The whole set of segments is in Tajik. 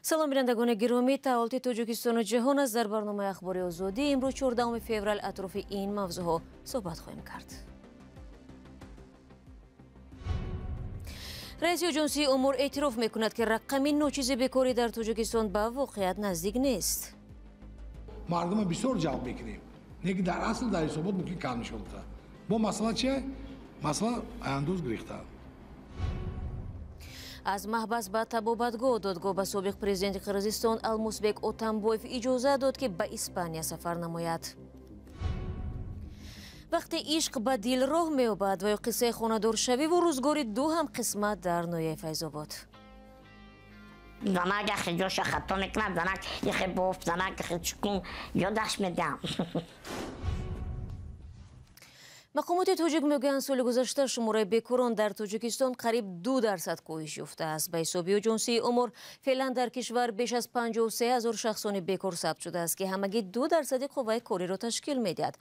Салом, бинандагони гиромӣ. Таҳаввулоти Тоҷикистону ҷаҳон аст. Дар барномаи Ахбори Озодӣ имрӯз 14 феврал атрофи ин мавзӯъҳо суҳбат хоҳем кард. Раиси Оҷонсии Омор эътироф мекунад, ки рақами ночизи бекорӣ дар Тоҷикистон ба воқеият наздик нест. Мардума бисёр ҷалб мекунем, лекин дар асл дар ҳисобот мумкин кам нишон диҳад. Бо масъала чия? Масъала андоз гирифтан. Аз маҳбас ба табобатгоҳ додгоҳ ба собиқ президенти Қирғизистон Алмусбек Отамбоев иҷоза дод, ки ба Испания сафар намояд. Вақте ишқ ба дил роҳ меёбад ва ё қиссаи хонадоршавиву рӯзгори ду ҳамқисмат дар ноҳияи Файзобод. Занак яхе ҷоша хато мекунад, занак яхе боф, занак яхе чукун, ёдаш медиҳам. Мақомоти тоҷик мегӯянд, соли гузашта шумораи бекорон дар Тоҷикистон қариб 2% коҳиш ёфтааст. Ба ҳисоби Оҷонсии Омор, феълан дар кишвар беш аз 53 000 шахсони бекор сабт шудааст, ки ҳамагӣ 2% қувваи кориро ташкил медиҳад.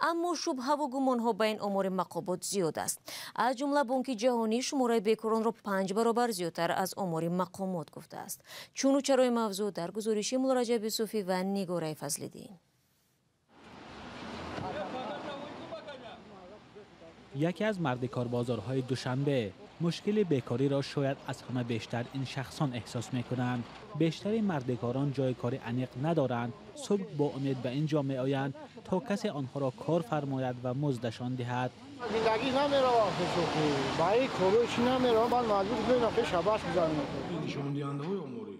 Аммо шубҳаву гумонҳо ба ин омори мақомот зиёд аст. Аз ҷумла Бонки Ҷаҳонӣ шумораи бекоронро 5 баробар зиёдтар аз омори мақомот гуфтааст. Чуну чарои мавзӯъ дар гузориши Муллораҷаб Юсуфӣ ва Нигораи Фазлиддин. Яке аз мардикорбозорҳои Душанбе. Мушкили бекориро шояд аз ҳама бештар ин шахсон эҳсос мекунанд. Бештари мардикорон ҷои кори аниқ надоранд. Субҳ бо умед ба ин ҷо меоянд, то касе онҳоро кор фармояд ва муздашон диҳад. Зиндагӣ намеравад, ба ин корҳои чӣ намеравад, баъд маҷбур мешавам пеш шабаш бизанем. Нишондиҳандаҳои оморӣ.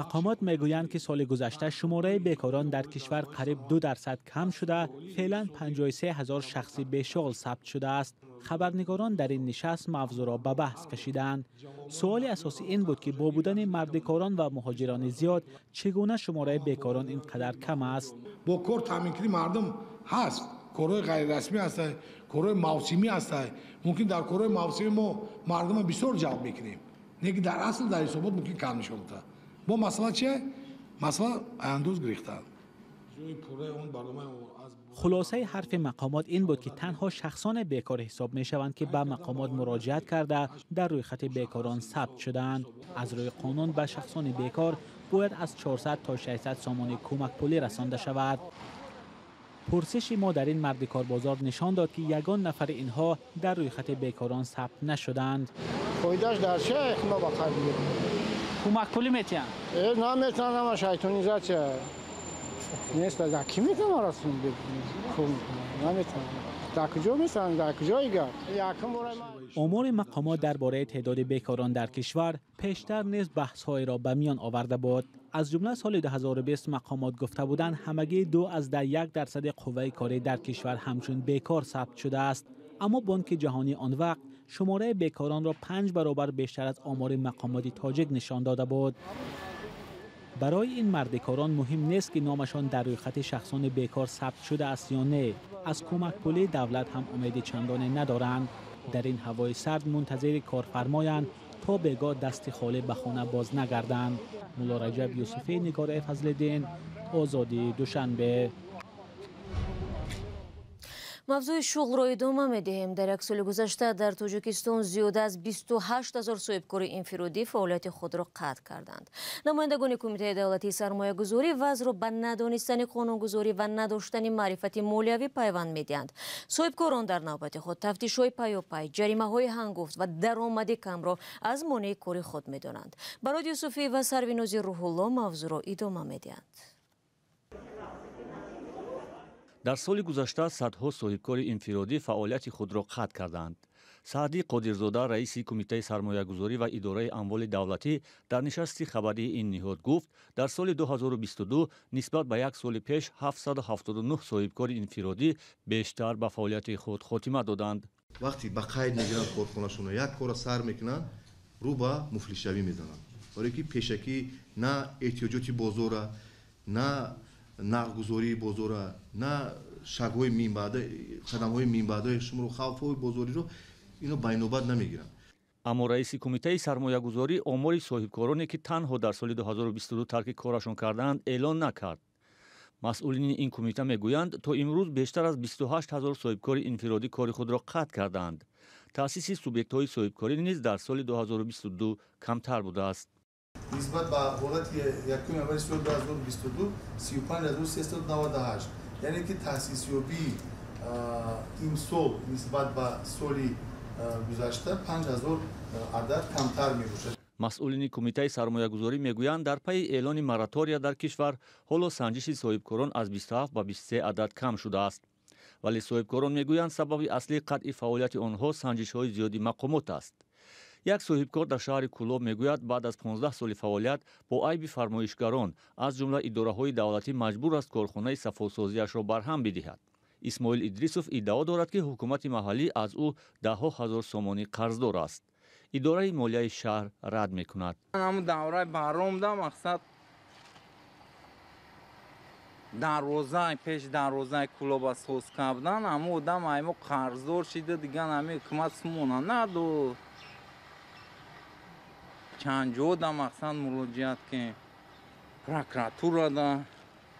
Мақомот мегӯянд, ки соли гузашта шумораи бекорон дар кишвар қариб 2% кам шуда, феълан 53 000 шахси бешуғл сабт шудааст. Хабарнигорон дар ин нишаст мавзӯъро ба баҳс кашиданд. Суоли асосӣ ин буд, ки бо будани мардикорон ва муҳоҷирони зиёд чӣ гуна шумораи бекорон ин қадар кам аст? Бо кор таъминкунии мардум ҳаст, корҳои ғайрирасмӣ ҳастанд, корҳои мавсимӣ ҳастанд. Мумкин дар корҳои мавсимӣ мо мардума бисёр ҷалб мекунем, лекин дар асл дар ҳисобот мумкин кам нишон диҳад. Бо масъала чия? Масъала андоз гирифтан. Хулосаи ҳарфи мақомот ин буд, ки танҳо шахсоне бекор ҳисоб мешаванд, ки ба мақомот муроҷиат карда дар рӯйхати бекорон сабт шудаанд. Аз рӯи қонун ба шахсони бекор бояд аз 400 то 600 сомонӣ кӯмакпулӣ расонда шавад. Пурсиши мо дар ин мардикорбозор нишон дод, ки ягон нафари инҳо дар рӯйхати бекорон сабт нашуданд. Фоидааш дар чия? Ма ба қайд гирем. Кӯмакпулӣ метиҳанд? Наметавонам, ама шайтонизатсия нест. Дар ки метавонам расм наметавонам. Дар куҷо метавонам, дар куҷои гап? Якум бора. Омори мақомот дар бораи теъдоди бекорон дар кишвар пештар низ баҳсҳоеро ба миён оварда буд. Аз ҷумла соли 2020 мақомот гуфта буданд, ҳамагӣ 2,1% қувваи корӣ дар кишвар ҳамчун бекор сабт шудааст. Аммо Бонки Ҷаҳонӣ он вақт шумораи бекоронро 5 баробар бештар аз омори мақомоти тоҷик нишон дода буд. Барои ин мардикорон муҳим нест, ки номашон дар рӯйхати шахсони бекор сабт шудааст ё не. Аз кӯмакпулии давлат ҳам умеди чандоне надоранд. Дар ин ҳавои сард мунтазири корфармоянд, то бегоҳ дасти холӣ ба хона боз нагарданд. Муллораҷаб Юсуфӣ, Нигораи Фазлиддин, Озодӣ, Душанбе. Мавзӯи шуғлро идома медиҳем. Дар як соли гузашта дар Тоҷикистон зиёда аз 28 000 соҳибкори инфиродӣ фаъолияти худро қатъ карданд. Намояндагони Кумитаи давлатии сармоягузорӣ вазъро ба надонистани қонунгузорӣ ва надоштани маърифати молиявӣ пайванд медиҳанд. Соҳибкорон дар навбати худ тафтишҳои паёпай, ҷаримаҳои ҳангуфт ва даромади камро аз монеи кори худ медонанд. Барод Юсуфӣ ва Сарвинози Рӯҳулло мавзӯъро идома медиҳанд. Дар соли гузашта садҳо соҳибкори инфиродӣ фаъолияти худро қатъ карданд. Саъдӣ Қодирзода, раиси Кумитаи сармоягузорӣ ва идораи амволи давлатӣ, дар нишасти хабарии ин ниҳод гуфт, дар соли 2022 нисбат ба як соли пеш 779 соҳибкори инфиродӣ бештар ба фаъолияти худ хотима доданд. Вақте ба қайд мегиранд корхонашонро, як корро сар мекунанд, рӯ ба муфлисшавӣ мезананд, барое ки пешакӣ на эҳтиёҷоти бозора, на нархгузории бозора, на шагҳои минбаъда, қадамҳои минбаъдаи шуморо, хавфҳои бозориро ино байнобат намегиранд. Аммо раиси Кумитаи сармоягузорӣ омори соҳибкороне, ки танҳо дар соли 2022 тарки корашон кардаанд, эълон накард. Масъулини ин кумита мегӯянд, то имрӯз бештар аз 28 ҳазор соҳибкори инфиродӣ кори худро қатъ кардаанд. Таъсиси субъектҳои соҳибкорӣ низ дар соли 2022 камтар будааст. Нисбат ба ҳолати 1 январи соли 2022 35398, яъне ки таъсисёбии имсол нисбат ба соли гузашта 5000 адад камтар мебошад. Масъулини кумитаи сармоягузорӣ мегӯянд, дар пайи эълони моратория дар кишвар ҳоло санҷиши соҳибкорон аз 27 ба 23 адад кам шудааст. Вале соҳибкорон мегӯянд, сабаби аслии қатъи фаъолияти онҳо санҷишҳои зиёди мақомот аст. Як соҳибкор дар шаҳри Кӯлоб мегӯяд, баъд аз 15 соли фаъолият бо айби фармоишгарон, аз ҷумла идораҳои давлатӣ, маҷбур аст корхонаи сафолсозиашро барҳам бидиҳад. Исмоил Идрисов иддао дорад, ки ҳукумати маҳаллӣ аз ӯ даҳҳо ҳазор сомонӣ қарздор аст. Идораи молияи шаҳр рад мекунад. Ҳамун давраи баромда мақсад дарвозаи пеш дарвозаи Кӯлоба соз кардан, ҳамун одам аймо қарздор шида, дигар ҳами ҳукумат сумона надод. Чанд ҷода мақсад муроҷиат кунем, прокуратурада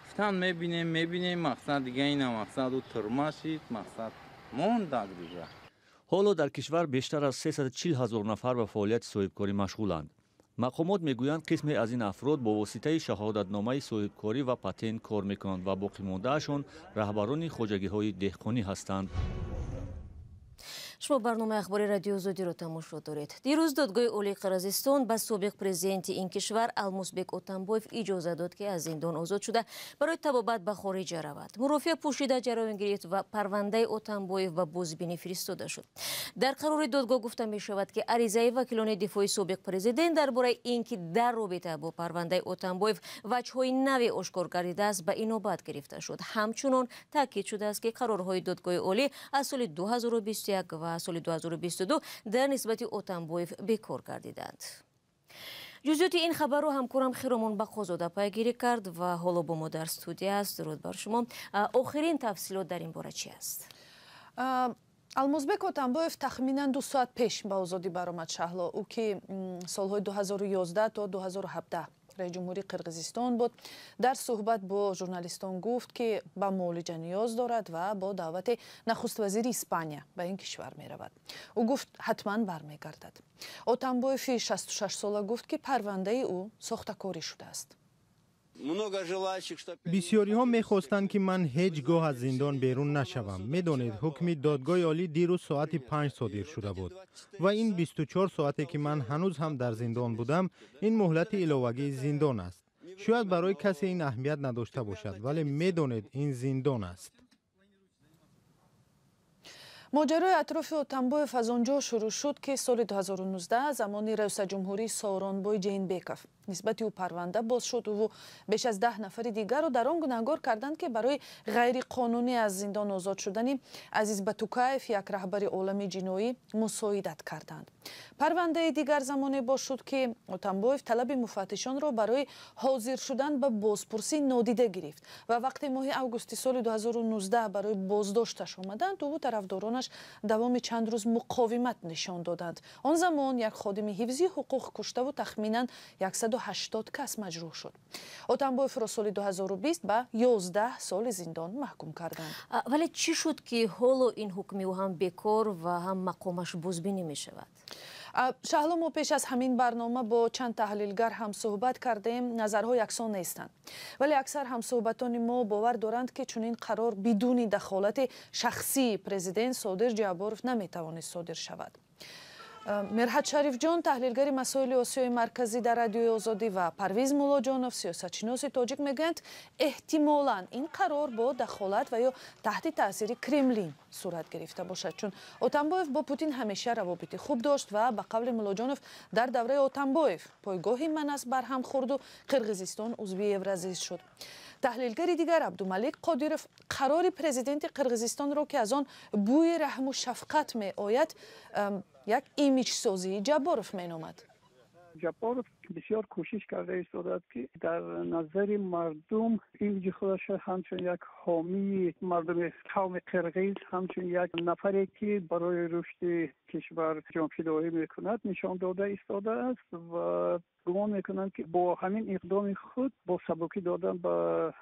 гуфтан, мебинем, мебинем, мақсад дига ина мақсад ӯ турма шид, мақсад мондак дига. Ҳоло дар кишвар бештар аз 340 ҳазор нафар ба фаъолияти соҳибкорӣ машғуланд. Мақомот мегӯянд, қисме аз ин афрод бо воситаи шаҳодатномаи соҳибкорӣ ва патент кор мекунанд ва боқимондаашон раҳбарони хоҷагиҳои деҳқонӣ ҳастанд. Шумо барномаи ахбори Радиои Озодиро тамошо доред. Дирӯз Додгоҳи Олии Қирғизистон ба собиқ президенти ин кишвар Алмусбек Отамбоев иҷоза дод, ки аз зиндон озод шуда барои табобат ба хориҷа равад. Мурофиа пӯшида ҷараён гирифт ва парвандаи Отамбоев ба бозбинӣ фиристода шуд. Дар қарори додгоҳ гуфта мешавад, ки аризаи вакилони дифои собиқ президент дар бораи ин ки дар робита бо парвандаи Отамбоев ваҷҳҳои наве ошкор гардидааст, ба инобат гирифта шуд. Ҳамчунон таъкид шудааст, ки қарорҳои Додгоҳи Олӣ аз соли 2021 ва соли 2022 дар нисбати Отамбоев бекор гардиданд. Ҷузъиёти ин хабарро ҳамкорам Хиромон Бақозода пайгирӣ кард ва ҳоло бо мо дар студия аст. Дуруд бар шумо. Охирин тафсилот дар ин бора чи аст? Алмозбек Отамбоев тахминан 2 соат пеш ба озодӣ баромад. Шаҳло, ӯ ки солҳои 2011 то 2017 раиси ҷумҳурии Қирғизистон буд, дар суҳбат бо журналистон гуфт, ки ба муолиҷа ниёз дорад ва бо даъвати нахуствазири Испания ба ин кишвар меравад. Ӯ гуфт, ҳатман бармегардад. Отамбоеви 66сола гуфт, ки парвандаи ӯ сохтакорӣ шудааст. Бисёриҳо мехостанд, ки ман ҳеҷ гоҳ аз зиндон берун нашавам. Медонед, ҳукми додгоҳи олӣ дирӯз соати 5 содир шуда буд ва ин 24 соате, ки ман ҳанӯз ҳам дар зиндон будам, ин муҳлати иловагии зиндон аст. Шояд барои касе ин аҳамият надошта бошад, вале медонед, ин зиндон аст. Моҷарои атрофи Отамбоев аз он ҷо шурӯъ шуд, ки соли 2019 замони раёсатҷумҳурии Сооронбой Ҷейнбеков нисбати ӯ парванда боз шуд. Ӯ беш аз 10 нафари дигарро дар он гунаҳгор карданд, ки барои ғайриқонунӣ аз зиндон озод шудани Азиз Батукаев, як раҳбари олами ҷиноӣ, мусоидат карданд. Парвандаи дигар замоне боз шуд, ки Отамбоев талаби муфаттишонро барои ҳозир шудан ба бозпурсӣ нодида гирифт ва вақте моҳи августи соли 2019 барои боздошташ омаданд, ӯ тарафдоронаш давоми чанд рӯз муқовимат нишон доданд. Он замон як ходими ҳифзи ҳуқуқ куштаву тахминан 180 кас маҷрӯҳ шуд. Отамбоевро соли 2020 ба 11 соли зиндон маҳкум карданд. Вале чӣ шуд, ки ҳоло ин ҳукми ӯ ҳам бекор ва ҳам мақомаш бозбинӣ мешавад? Шаҳло, мо пеш аз ҳамин барнома бо чанд таҳлилгар ҳам суҳбат кардем. Назарҳо яксон нестанд, вале аксар ҳамсуҳбатони мо бовар доранд, ки чунин қарор бидуни дахолати шахсии президент Содир Ҷабборов наметавонист содир шавад. Мирҳат Шарифҷон, таҳлилгари масоили Осиёи Марказӣ дар Радиои Озодӣ, ва Парвиз Муллоҷонов, сиёсатшиноси тоҷик, мегӯянд, эҳтимолан ин қарор бо дахолат ва ё таҳти таъсири Кремлин сурат гирифта бошад, чун Отамбоев бо Путин ҳамеша равобити хуб дошт ва ба қавли Муллоҷонов, дар давраи Отамбоев пойгоҳи Манас барҳам хӯрду Қирғизистон узви Евразис шуд. Таҳлилгари дигар Абдумалик Қодиров қарори президенти Қирғизистонро, ки аз он бӯи раҳму шафқат меояд, як имиҷсозии Ҷабборов меномад. Ҷабборов бисёр кӯшиш карда истодааст, ки дар назари мардум имиҷи худашро ҳамчун як ҳомии мардуми қавми қирғиз, ҳамчун як нафаре, ки барои рушди кишвар ҷонфидоӣ мекунад, нишон дода истодааст ва гумон мекунам, ки бо ҳамин иқдоми худ, бо сабукӣ додан ба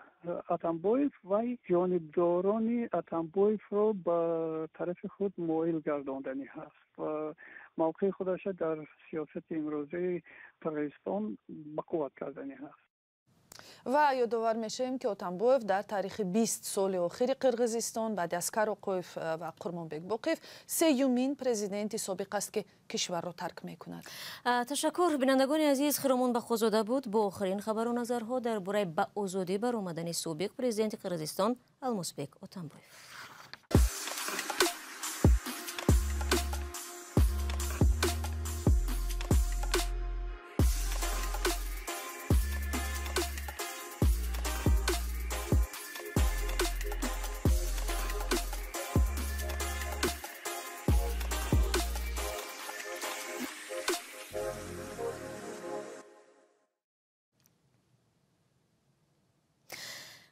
Атамбоев, вай ҷонибдорони Атамбоевро ба тарафи худ моил гардонданӣ ҳаст ва Мавқеи худаш дар сиёсати имрӯзаи Қирғизистон ба қувват кардани ҳаст. Ва ёдовар мешавем, ки Отамбоев дар таърихи 20 соли охири Қирғизистон баъди Аскар Оқоев ва Қурмонбек Боқиев сеюмин президенти собиқ аст, ки кишварро тарк мекунад. Ташаккур, бинандагони азиз. Хиромон Бақозода буд бо охирин хабару назарҳо дар бораи ба озодӣ баромадани собиқ президенти Қирғизистон Алмосбек Отамбоев.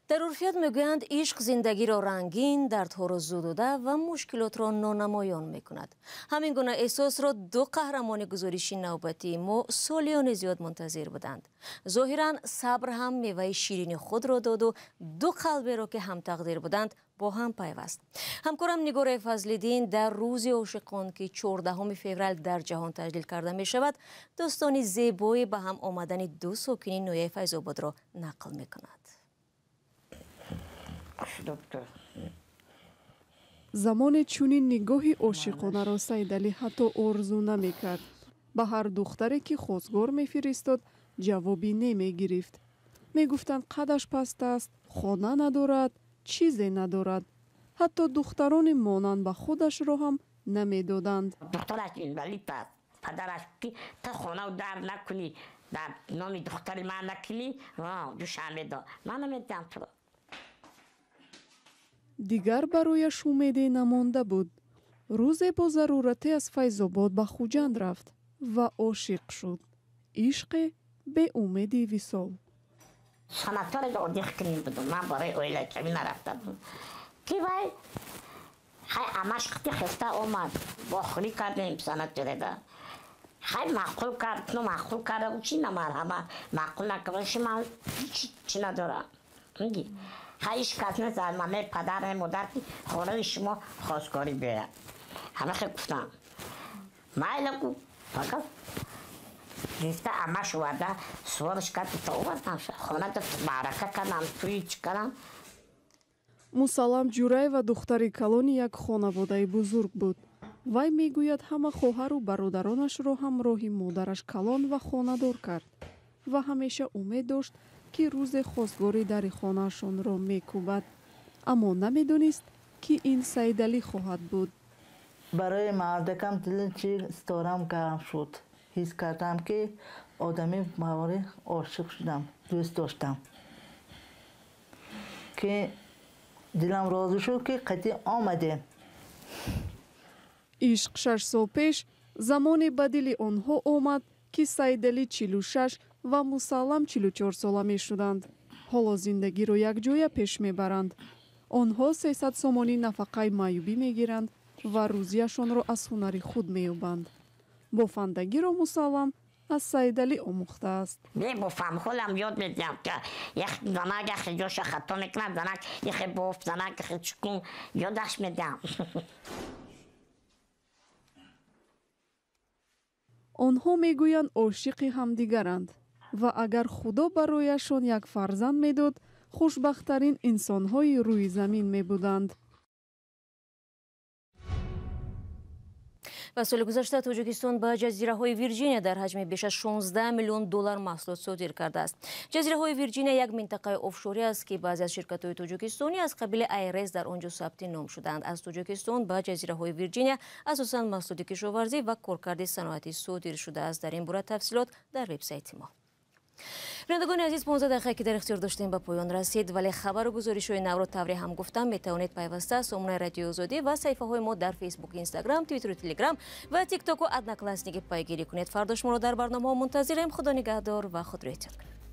Дар урфият мегӯянд, ишқ зиндагиро рангин, дардҳоро зудуда ва мушкилотро нонамоён мекунад. Ҳамин гуна эҳсосро ду қаҳрамони гузориши навбатии мо солиёни зиёд мунтазир буданд. Зоҳиран сабр ҳам меваи ширини худро доду ду қалберо, ки ҳамтақдир буданд, бо ҳам пайваст. Ҳамкорам Нигораи Фазлиддин дар рӯзи ошиқон, ки 14 феврал дар ҷаҳон таҷлил карда мешавад, достони зебои ба ҳам омадани ду сокини ноҳияи Файзободро нақл мекунад. Замоне чунин нигоҳи ошиқонаро Саидалӣ ҳатто орзу намекард. Ба ҳар духтаре, ки хостгор мефиристод, ҷавоби не мегирифт. Мегуфтанд, қадаш паст аст, хона надорад, чизе надорад. Ҳатто духтарони монанд ба худашро ҳам намедоданд. Духтараш инвалид аст, падараш ки та хонау дар накунӣ, дар номи духтари ман накунӣ, душанбе дод, ман намедиҳам туро. Дигар барояш умеде намонда буд. Рӯзе бо зарурате аз Файзобод ба Хуҷанд рафт ва ошиқ шуд. Ишқе беумеди висол. Санаторе одих кунем будум, ман барои оилачавӣ нарафта будум. Ки вай хай амаш қити хеста омад, бохӯрӣ кардем санатореда. Хай маъқул кард, ну маъқул карда, чи намарҳама маъқул накард, ман чи надорам. Хай ҳеҷ кас нест аз ман, падар, не модар, ки хонаи шумо хостгорӣ биёяд. Ҳама хел гуфтам. Майла гу, фақат гирифта амаш оварда, суворш кард, то овардам. Хонада маърака кардам, туи чӣ кардам. Мусаллам Ҷураева духтари калони як хонаводаи бузург буд. Вай мегӯяд, ҳама хоҳару бародаронашро ҳамроҳи модараш калон ва хонадор кард ва ҳамеша умед дошт, ки рӯзе хостгори дари хонаашонро мекӯбад. Аммо намедонист, ки ин Саидалӣ хоҳад буд. Барои мардакам дили чи ситорам гарм шуд. Ҳис кардам, ки одами мавори ошиқ шудам, дӯст доштам. Ки дилам розӣ шуд, ки қатъӣ омадем. Ишқ 6 сол пеш замоне ба дили онҳо омад, ки Саидалӣ 46 ва Мусаллам 44 сола мешуданд. Ҳоло зиндагиро якҷоя пеш мебаранд. Онҳо 300 сомонӣ нафақаи маъюбӣ мегиранд ва рӯзияшонро аз ҳунари худ меёбанд. Бофандагиро Мусаллам аз Саидалӣ омӯхтааст. Не бофам, ҳолам ёд медиҳам, ки як занак яхе ҷоша хато мекунад, занак яхе боф, занак яхе чукун, ёдаш медиҳам. Онҳо мегӯянд, ошиқи ҳамдигаранд ва агар Худо барояшон як фарзанд медод, хушбахттарин инсонҳои рӯи замин мебуданд. Ва соли гузашта Тоҷикистон ба ҷазираҳои Вирҷиния дар ҳаҷми беш аз 16 миллион доллар маҳсулот содир кардааст. Ҷазираҳои Вирҷиния як минтақаи офшорӣ аст, ки баъзе аз ширкатҳои тоҷикистонӣ аз қабили Айрес дар он ҷо сабти ном шудаанд. Аз Тоҷикистон ба ҷазираҳои Вирҷиния асосан маҳсулоти кишоварзӣ ва коркарди саноатӣ содир шудааст. Дар ин бора тафсилот дар вебсайти мо. Бинандагони азиз, 15 дақиқа, ки дар ихтиёр доштем, ба поён расид, вале хабару гузоришҳои навро тавре ҳам гуфтам метавонед пайваста сомонаи Радиои Озодӣ ва саҳифаҳои мо дар Фейсбук, Инстаграм, Твиттеру, Телеграм ва Тиктоку Одноклассники пайгирӣ кунед. Фардо шуморо дар барномаҳо мунтазирем. Худо нигаҳдор ва худро эҳтиёт кунед.